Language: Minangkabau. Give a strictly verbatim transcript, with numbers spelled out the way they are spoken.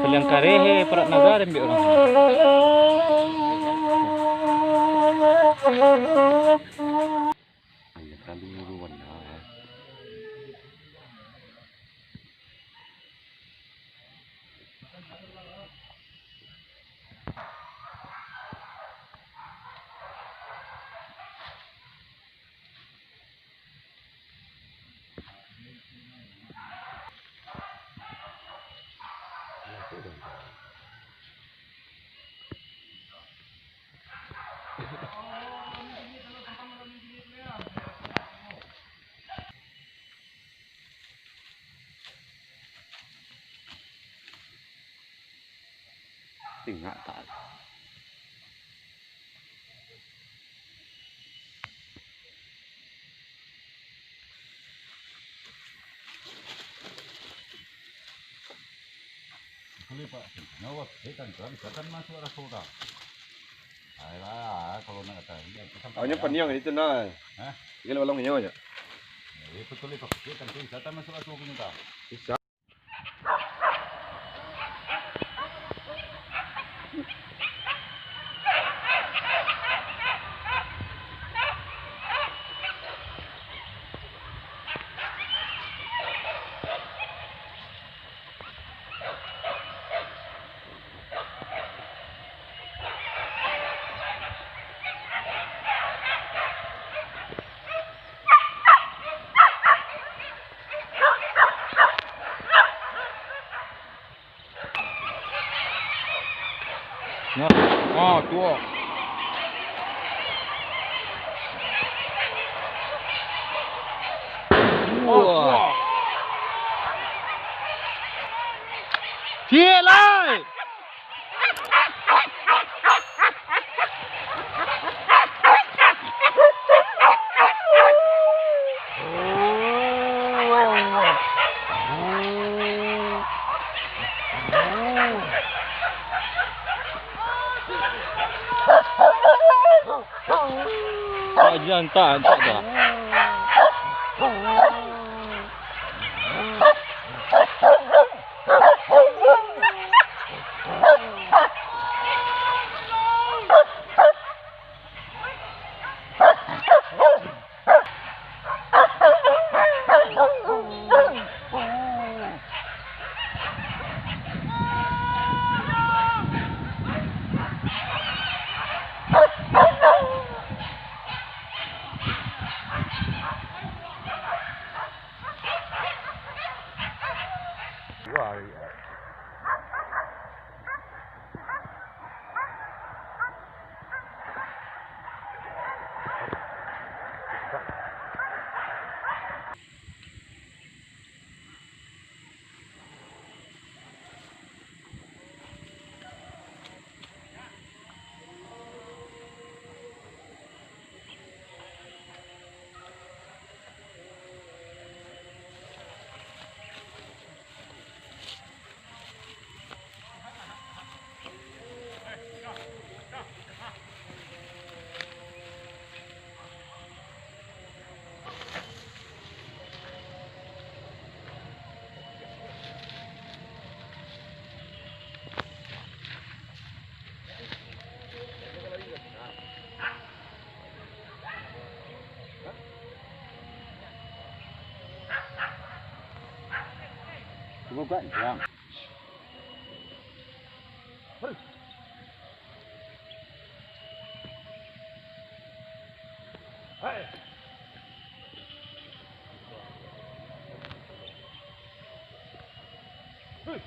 Paliang kareh, eh, parak naga ambiak urang. Ayo, terlalu mulu warna, eh. Tingak tak. Boleh, Pak. Nyawa, eh, kan, kan, kan masuk rasa orang. Ayolah, kalau nak kata, iya, kita Awalnya paniang itu, nah. Hah? Dia lolong nyawa aja. Ya, itu boleh, Pak. Kita kan, kita masuk rasa orang kita. Bisa. Nah, ah, tuo. Wah. Ciek lai. Tak, dia hantar, hantar dah. Cubo buka, ya. Hei. Hei.